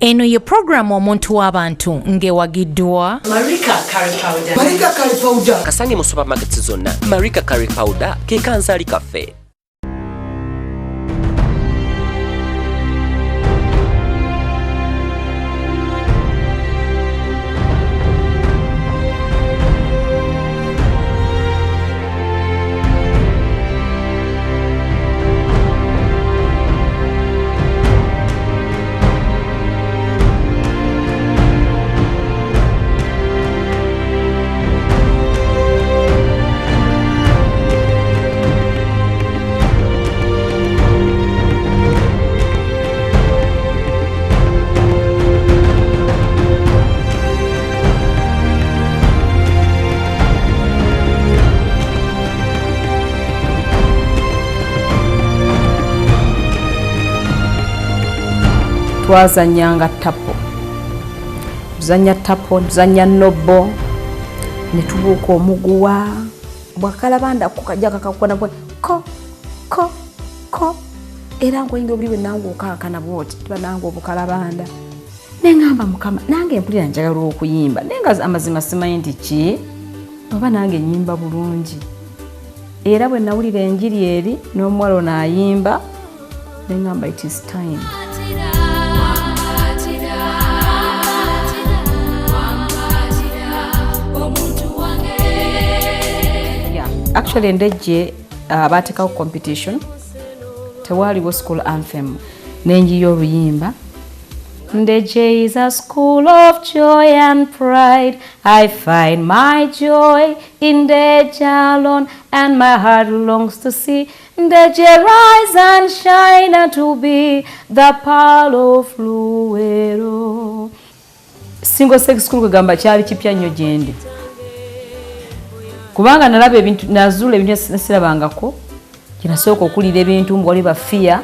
Eno ye pulogulaamu Omuntu w'Abantu ng'ewagiddwa Marika Curry Powder. Marika Curry Powder. Kasange mu supermarkets zonna. Marika Curry Powder ke kanzaali kaffe. Twazanyanga tapo, tuzanya tapo, tuzanya nobbo, ne tubuuka omuguwa bwakalabanda kukajja kakakona bwe ko ko ko, era nkoyinga obuli bwe nange okaakana bwoti tiba nange obukalabanda. Neŋŋamba Mukama nange mpulira njagala okuyimba, naye nga amazima simanyi nti ki oba nange nnyimba bulungi. Era bwe nawulira enjiri eri n'omuwala ono ayimba, neŋŋamba it is time. Actually Ndejje bateekawo competition, tewaaliwo school anthem, n'enjiyo oluyimba. Ndejje is a school of joy and pride. I find my joy in Ndejje alone, and my heart longs to see Ndejje rise and shine and to be the pearl of Luwero. Single sex school kugamba kyali kipya nnyo gyendi, kubanga nalaba ebintu, nazuula ebintu nasirabangako. Kinasooka okulira ebintu mbu wali bafiya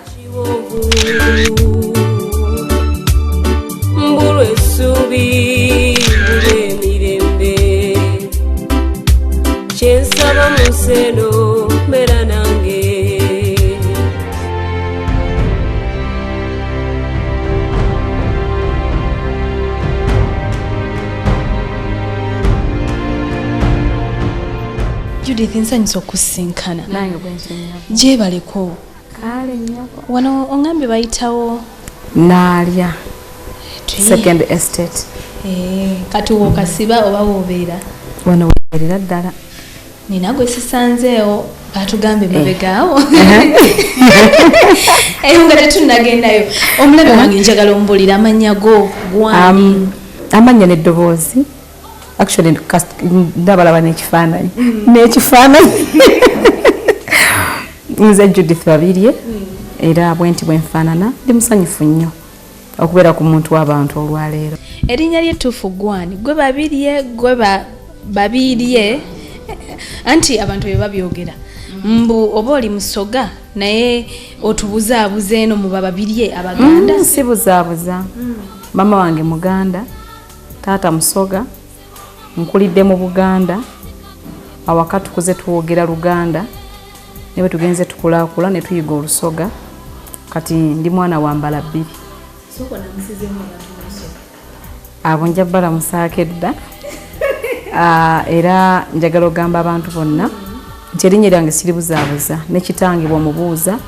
mbulwa essuubi, mbulwa emirembe, kyensaba mu nsi eno mbeera nange. Judith, nsanyusa okusisinkana. Nange bwensinyabo. Gyebaleko. Kale nnyabo. Wano ongambye bayitawo Naalya Second Estate. Kati wokasiba oba wobeera? Wano weerera ddala. Nina gwe sisanzeewo, batugambye mabegaawo. Eyo nga tetunnagendayo, omulabe wange njagala ombulira amannya go gwani? Amannya n'eddoboozi. Actually ndabalaba n'ekifaananyi. N'ekifaananyi. Nze Judith Babirye, era bwenti bwe nfaanana, ndi musanyufu nnyo okubeera ku muntu w'abantu olwaleero. Erinnya ly'ettuufu gwani? Gwe Babirye, gwe Babirye, anti abantu bye babyogera mbu oba oli Musoga, naye otubuzaabuza eno mu Bababirye Abaganda. Sibuzaabuza. Mama wange Muganda, taata Musoga, nkulidde mu Buganda, awaka tukuze twogera Luganda, ne bwe tugenze tukulaakula ne tuyiga Olusoga, kati ndi mwana wa mbala bbiri. Abo nja balamusaako edda. Era njagala okugamba abantu bonna nti erinnya lyange siribuzaabuza, ne kitange bw'omubuuza,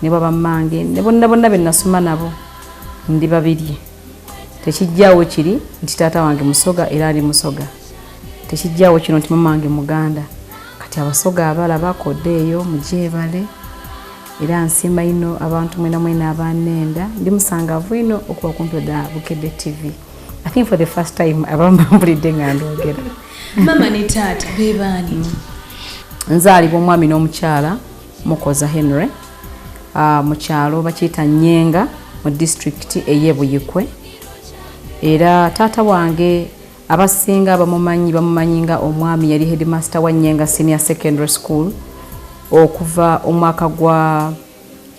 ne baba mmange, ne bonna bonna be nasoma nabo, ndi Babirye. Tekijjaawo kiri nti taata wange Musoga era ali Musoga. Tekijjaawo kino nti mama wange Muganda. Kati Abasoga abalaba kodde eyo mugyebale, era nsiima ino abantu mwena mwena abanenda. Ndi musangavu ino okuba kumpi da Bukedde TV. I think for the first time abamu bampulidde nga ndwogera. Mama ne taata be baani? Nzaalibwa omwami n'omukyala Mukoza Henry, mu kyalo bakiyita Nyenga mu disitulikiti ey'e Buyikwe. Era taata wange abasinga bamumanyi, bamumanyi nga omwami yali headmaster wa Nyenga Senior Secondary School okuva omwaka gwa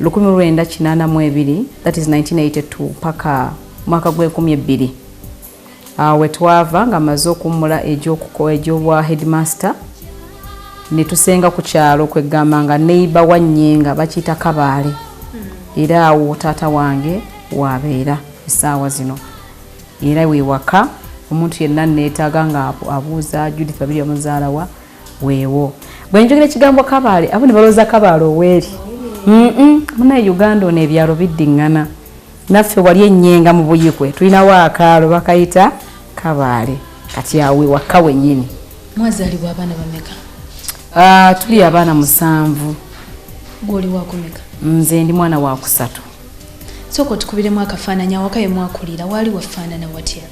1982, that is 1982, paka mwaka gw'enkumi ebbiri. We twava nga amaze okuwummula egy'obwa headmaster, ne tusenga ku kyalo kwegamba nga neighbor wa Nyenga bakiyita Kabaale. Era awo taata wange waabeera essaawa zino. Era wewaka omuntu yenna neetaaga nga abuuza Judith Babirye omuzaalawa weewo. Bwe njogera ekigambo Kabaale, abo ne balowooza Kabaale oweeri. Munaye Uganda ono ebyalo biddiŋŋana. Naffe wali ennyenga mu Buyikwe tulinawo akaalo bakayita Kabaale, kati awo wewaka wennyini. Mwazaalibwa abaana bameka? Tuli abaana 7. Gw'oli wakumeka? Nze ndi mwana wa 3. Sooka otukubiremu akafaananyi awaka we mwakulira, waali wafaanana watya?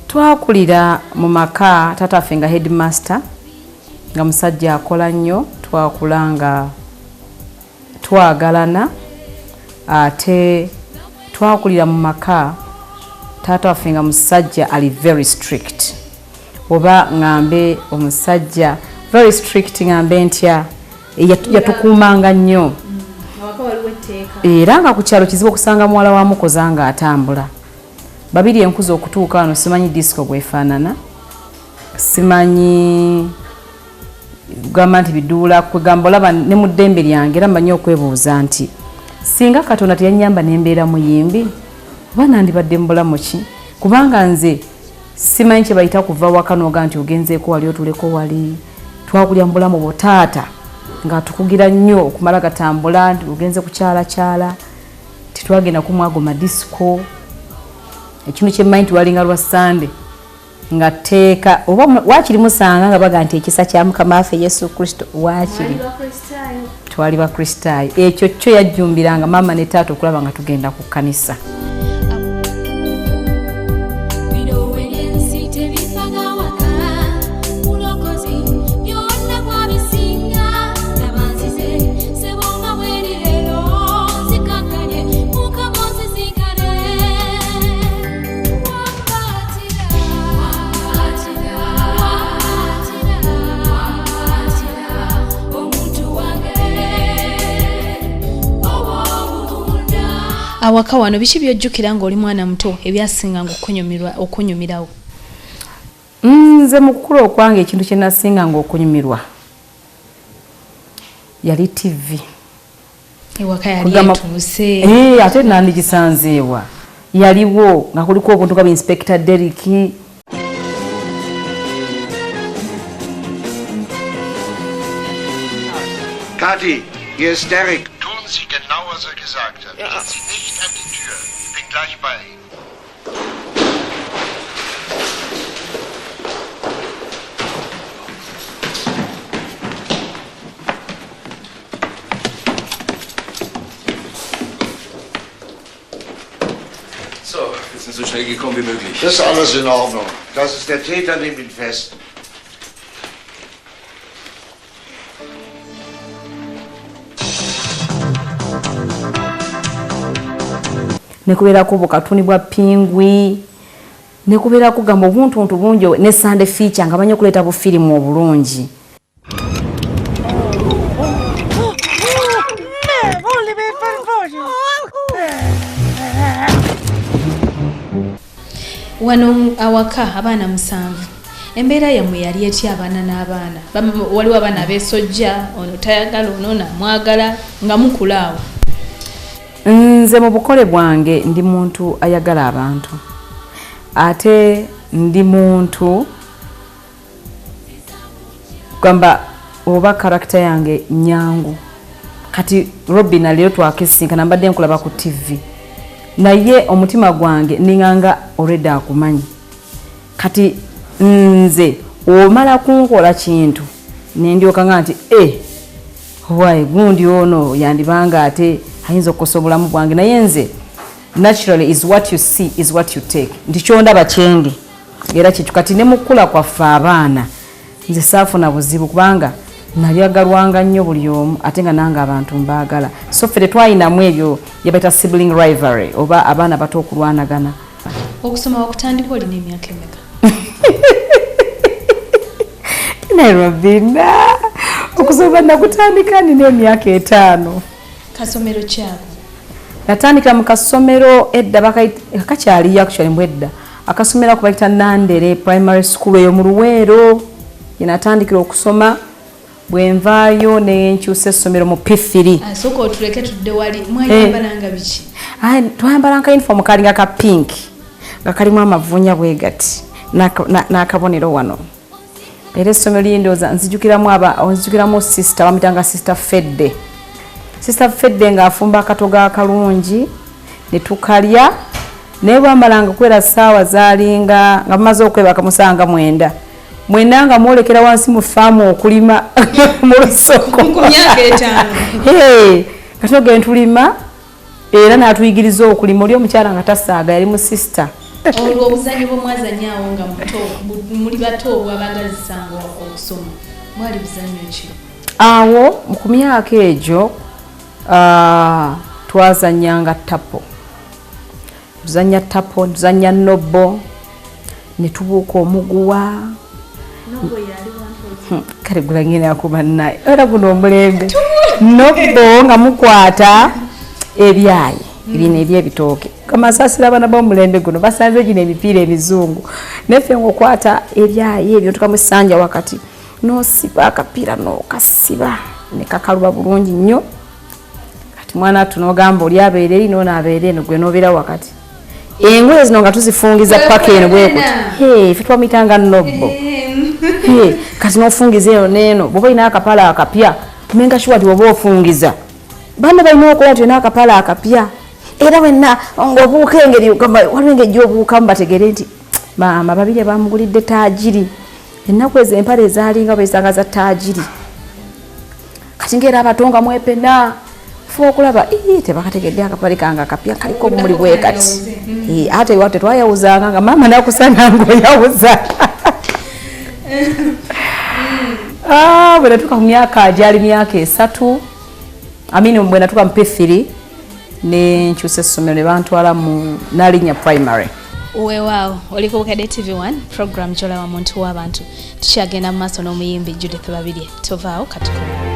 Twakulira mu maka taata waffe nga headmaster, nga musajja akola nnyo, twakula nga twagalana, ate twakulira mu maka taata waffe nga musajja ali very strict, oba ngambe omusajja very strict, ngambe ntya, yatukuumanga nnyo. Era nga ku kyalo kizibu okusanga muwala wa mukoza ng'atambula. Babiri enkuza okutuuka wano simanyi disco bw'efaanana, simanyi kugamba nti biduula, kwegamba olaba ne mu ddembe lyange era mmanyi okwebuuza nti singa Katonda teyannyamba ne mbeera muyimbi oba nandibadde mu bulamu ki, kubanga nze simanyi kye bayita kuva waka n'oga nti ogenzeeko wali otuleko wali. Twakulya mu bulamu bwo taata ng'atukugira nnyo okumala gatambula nti ogenze kukyalakyala, tetwagenda kumwago madisco. Ekintu kye mmanyi nti walinga lwa Sande nga tteeka oba waakiri musanga nga baga nti ekisa kya Mukama waffe Yesu Kristo, waakiri twali Bakristaayo. Ekyo kyo yajjumbiranga maama ne taata okulaba nga tugenda ku kkanisa. Awaka wano biki by'ojjukira ng'oli mwana muto ebyasinganga okunyumirawo? Nze mu kukula okwange ekintu kye nasinganga okunyumirwa yali TV. Ewaka yali etuuse. Ate nandigisanze ewa. Yaliwo nga kuliko obuntu nga Inspector Derrick. Kathi, hier ist Derrick. Tun Sie genau, was er gesagt hat. Gehen Sie nicht an die Tür. Ich bin gleich bei Ihnen. So, wir sind so schnell gekommen wie möglich. Das ist alles in Ordnung. Das ist der Täter, nehmt ihn fest. Nekubeerako bukatuni bwa pingwi, nekubeerako gamba obuntuntu bungi ne Sunday feature nga banyo okuleeta bufirimu obulungi. Wano awaka abaana 7, embeera yammwe yali etya abaana n'abaana? Waliwo abaana abeesojja, ono tayagala, ono namwagala, nga mukula awo. Nze mu bukole bwange ndi muntu ayagala abantu, ate ndi muntu kugamba oba karakita yange nyangu. Kati Robin leero twakisinkana, mbadde nkulaba ku TV, naye omutima gwange ninganga already akumanyi. Kati nze omala kunkola kintu nendyoka nga nti why gundi ono yandibanga ate ayinza okukosa obulamu bwange, naye nze naturally is what you see is what you take, nti kyondaba kyendi era kyekyo. Kati ne mu kkula kwaffe abaana nze saafuna buzibu kubanga nalyagalwanga nnyo buli omu, ate nga nange abantu mbaagala. So ffe tetwalinamu ebyo bye bayita sibling rivalry oba abaana bato okulwanagana. Okusoma wakutandika olina emyaka emeka? Nairobina, okusoma nakutandika nina emyaka 5. Kasomero kyako? Natandikira mu kasomero edda, kakyaliyo actually mbw edda, akasomero ako bayita Nandere Primary School eyo mu Luweero. Gye natandikira okusoma, bwe nvaayo ne nkyusa essomero mu P3. Asooka otuleke tudde wali, mwayambalanga biki? Twayambalanga uniform kalinga ka pink. Nga kalimu amavunya bwe gati n'akabonero wano. Era essomero lindooza nzijukiramu sister bamuyitanga Sister Fedde. Sister Fedde ng'afumba akatogo akalungi ne tukalya, naye bwamalanga kuwera ssaawa zaalinga nga bamaze okwebaka musanga 9. 9 nga mwolekera wansi mu faamu okulima mu lusoko. Ku myaka 5. Kati ogenda tulima era n'atuyigiriza okulima. Oli omukyala nga tasaaga, yali mu sister. Olwo obuzannyo bwe mwazannyawo nga muto, muli bato obwabagazisanga okusoma, bwali buzannyo ki? Awo ku myaka egyo twazannyanga tapo. Tuzannya tapo, tuzannya nobbo, ne tubuuka omuguwa. Kale gulangina kuba naye era guno omulembe. Nobbo nga mukwata ebyayi bino eby'ebitooke. Kamasaasira abaana b'omulembe guno basanze gino emipiira emizungu. Naffe ng'okwata ebyayi ebyo tukamusanja wakati, n'osiba akapiira n'okasiba ne kakaluba bulungi nnyo. Kati mwana attu n'ogamba oli abeere eri n'ono abeere eno, gwe n'obeera wakati. Engoye zino nga tuzifungiza paka eno bwe kuti. Ffe twamuyitanga nobbo. Kati n'ofungiza eno n'eno, bw'oba olina akapala akapya, omenga sure nti bw'oba ofungiza. Banno balina okukola nti olina akapala akapya. Era wenna ng'obuuka engeri, ogamba waliwo engeri gy'obuukamu bategeere nti maama Babirye bamugulidde taagiri. Ennaku ezo empale ezaalinga beezanga za taagiri. Kati ng'era abato nga mwepena, fuba okulaba, tebakategedde akapale kange akapya kaliko obumuli bwe kati. Ate ewa tetwayawuzanga nga maama n'akusanga ng'oyawuza. Bwe natuuka ku myaka gyali myaka 3, amini bwe natuuka mu P3 ne nkyusa essomero ne bantwala mu Nalinya Primary. Weewaawo, oli ku Bukedde TV1, program gy'olaba Muntu w'Abantu. Tukyagenda mu maaso n'omuyimbi Judith Babirye. Tovaawo, katukole.